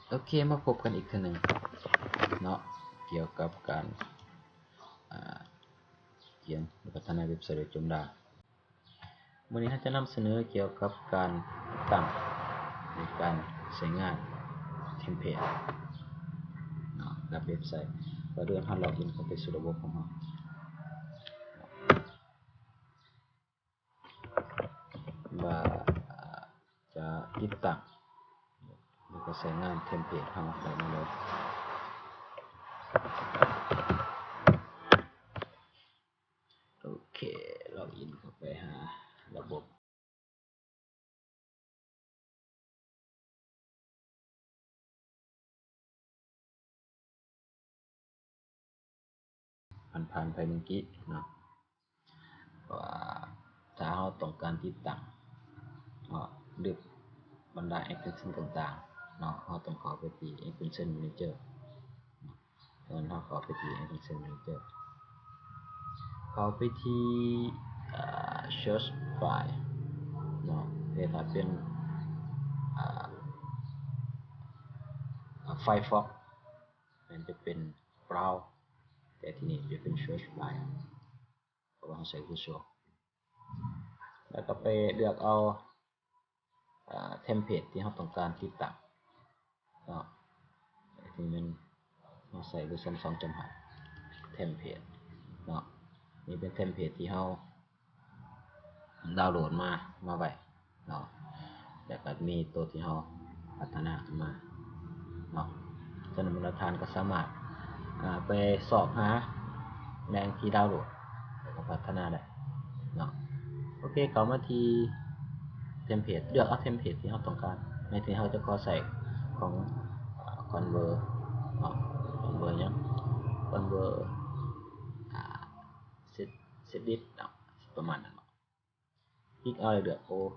ໂອເຄ ມາພົບກັນອີກເທື່ອໜຶ່ງເນາະ ກ່ຽວກັບການ ອ່າ ຂຽນ ຫຼື ພັດທະນາເວັບໄຊໂດຍຈຸ່ມດາວ. ມື້ນີ້ເຮົາຈະນຳສະເໜີກ່ຽວກັບການຕິດຕັ້ງ ຫຼື ການໃຊ້ງານເທັມເພລດເນາະ ກັບເວັບໄຊ ວ່າດ້ວຍເຮົາລັອກອິນເຂົ້າໄປສູ່ລະບົບຂອງເຮົາ. ວ່າຈະຕິດຕັ້ງ ແລ້ວກໍໃຊ້ງານເທັມເພລດເຮົາໄດ້ມາເລີຍ. ໂອເຄ ລັອກອິນເຂົ້າໄປຫາລະບົບ. ຜ່ານໆໄປເມື່ອກີ້ເນາະ ວ່າຖ້າເຮົາຕ້ອງການຕິດຕັ້ງເນາະ ຫຼື ບັນດາ extension ຕ່າງໆເນາະ ເຮົາຕ້ອງເຂົ້າໄປທີ່ extension manager ເນາະ ເຮົາເຂົ້າໄປທີ່ extension manager ເຂົ້າໄປທີ່ ເອີ search file ເນາະ ແຕ່ຖ້າເປັນ ເອີ Firefox ມັນຈະເປັນ browse ແຕ່ທີ່ນີ້ຈະເປັນ search file ເພາະວ່າເຮົາໃຊ້ Visual ແລ້ວກໍໄປເລືອກເອົາ ເອີ ເທັມເພລດທີ່ເຮົາຕ້ອງການຕິດຕັ້ງເນາະ ທີ່ແມ່ນເຮົາໃຊ້ເວີຊັນ ສອງຈຸດຫ້າ ເທັມເພລດເນາະ ນີ້ເປັນເທັມເພລດທີ່ເຮົາ ດາວໂຫຼດມາ ມາໄວ້ເນາະ ແລ້ວກໍມີໂຕທີ່ເຮົາພັດທະນາຂຶ້ນມາເນາະ. ສະນັ້ນ ບັນດາທ່ານກໍສາມາດ ອ່າ ໄປຊອກຫາແຫຼ່ງທີ່ດາວໂຫຼດ ແລ້ວກໍພັດທະນາໄດ້ເນາະ. ໂອເຄ ເຂົ້າມາທີ່ເທັມເພລດ ເລືອກເອົາເທັມເພລດທີ່ເຮົາຕ້ອງການ ໃນທີ່ເຮົາຈະຂໍໃຊ້ຂອງ ອ່າ Convert ເນາະ Convert ຫຍັງ Convert ອ່າ Set Set List ເນາະ ປະມານນັ້ນເນາະ. ຄລິກເອົາ ແລ້ວເລືອກ All.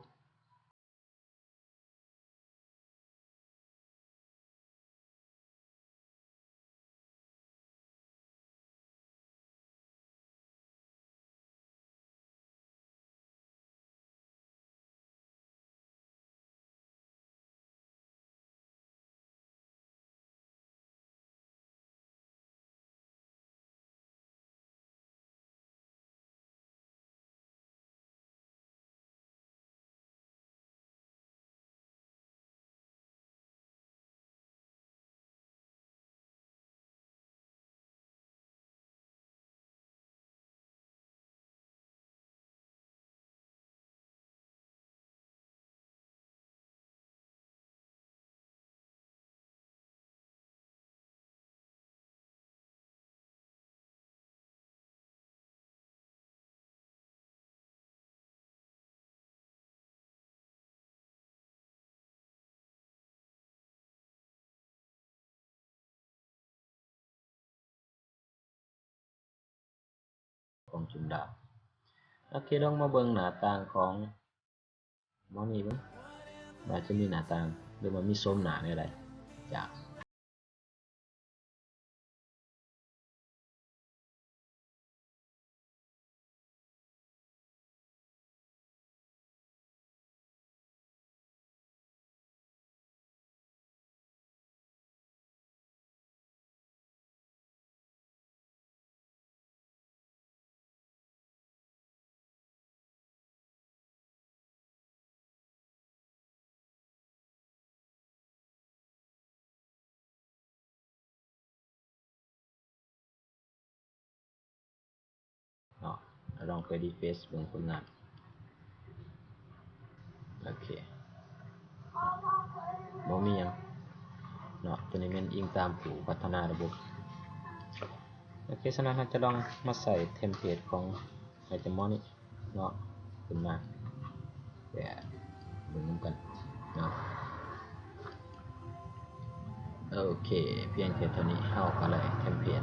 ຂອງຈຸ່ມດາວ. ໂອເຄ ລອງມາເບິ່ງໜ້າຕ່າງຂອງ ມານີ້ເບິ່ງ ວ່າຈະມີໜ້າຕ່າງ ຫຼືວ່າມີໂສມໜ້າແນວໃດ. ຈາກ ເນາະ ລອງໄປ refresh ເບິ່ງຜົນງານ. ໂອເຄ ບໍ່ມີຫຍັງເນາະ ຕົວນີ້ແມ່ນອີງຕາມຜູ້ພັດທະນາລະບົບ. ໂອເຄ ສະນັ້ນເຮົາຈະລອງມາໃຊ້ເທັມເພລດຂອງ Hegemony ເນາະ ຂຶ້ນມາ ແຕ່ເບິ່ງນຳກັນເນາະ. ໂອເຄ ພຽງແຕ່ເທົ່ານີ້ເຮົາກໍໄດ້ເທັມເພລດ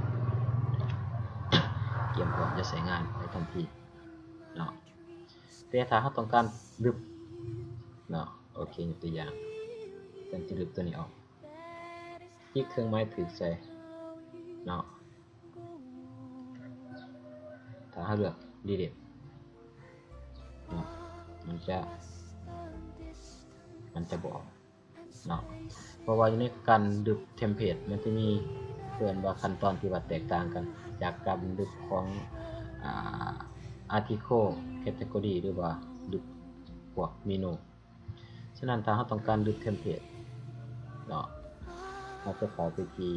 ກຽມພ້ອມຈະໃຊ້ງານໃນທັນທີເນາະ. ແຕ່ຖ້າເຮົາຕ້ອງການລຶບເນາະ ໂອເຄ ຍົກຕົວຢ່າງ ການຈະລຶບຕົວນີ້ອອກ ຄລິກເຄື່ອງໝາຍຖືກໃສ່ເນາະ. ຖ້າເຮົາເລືອກ delete ເນາະ ມັນຈະ ມັນຈະບໍ່ອອກ ເນາະ ເພາະວ່າຢູ່ໃນການດຶບເທັມເພດ ມັນຈະມີ ເອີ້ນວ່າຂັ້ນຕອນທີ່ວ່າແຕກຕ່າງກັນຈາກການດຶບຂອງ ອາ ອາທິໂຄ ແຄດເກໂກຣີ ຫຼືວ່າດຶບພວກເມນູ. ສະນັ້ນ ຖ້າເຮົາຕ້ອງການດຶບເທັມເພດເນາະ ເຮົາຈະເຂົ້າໄປທີ່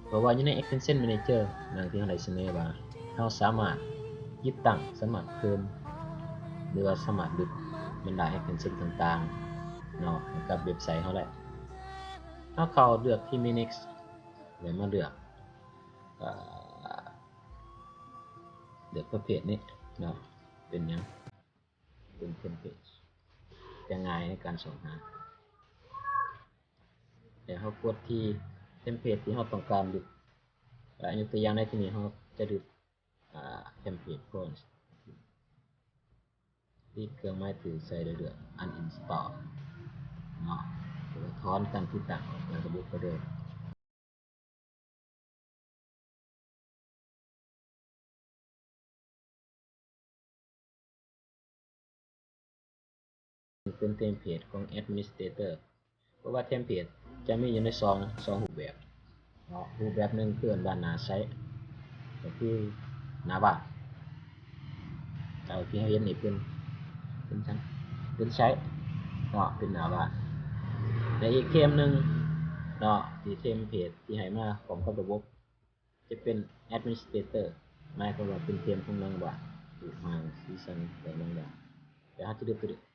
ເພາະວ່າຢູ່ໃນ Extension Manager ດັ່ງທີ່ເຮົາໄດ້ສະເໜີວ່າ ເຮົາສາມາດຕິດຕັ້ງ, ສາມາດເພີ່ມ ຫຼືວ່າສາມາດລຶບບັນດາ Extension ຕ່າງໆເນາະ ໃຫ້ກັບເວັບໄຊເຮົາໄດ້. ເຮົາເຂົ້າເລືອກທີ່ເມນູ Next ແລ້ວມາເລືອກ ເອີ ເລືອກປະເພດນີ້ເນາະ ເປັນຫຍັງ ເປັນເທັມເພດ ຈະງ່າຍໃນການຊອກຫາ ແລ້ວເຮົາກົດທີ່ເທັມເພດທີ່ເຮົາຕ້ອງການ ອາ ຍົກຕົວຢ່າງໃນທີ່ນີ້ເຮົາຈະດຶບ ອາ ເທັມເພດ Fonts ຕິດເຄື່ອງໝາຍຖືກໃສ່ ແລ້ວເລືອກ Uninstall ເນາະ ແລ້ວກໍຖອນການຕິດຕັ້ງອອກຈາກລະບົບໄປເລີຍ. ເປັນເທັມເພດຂອງ Administrator ເພາະວ່າເທັມເພດຈະມີຢູ່ໃນສອງ ສອງຮູບແບບເນາະ ຮູບແບບໜຶ່ງເອີ້ນວ່າໜ້າໄຊ ກໍຄືໜ້າບ້ານ ເອົາທີ່ເຮົາເຫັນນີ້ເປັນ ເປັນຊັ້ນ ເປັນໄຊເນາະ ເປັນໜ້າບ້ານ ແລະ ອີກເທັມໜຶ່ງເນາະ ທີ່ເທັມເພດທີ່ໃຫ້ມາພ້ອມກັບລະບົບ ຈະເປັນ Administrator ໝາຍຄວາມວ່າເປັນເທັມຂອງນາງບ້ານ ຮູບຮ່າງ ສີສັນຂອງນາງບ້ານ ແຕ່ເຮົາຈະເລືອກຕົວນີ້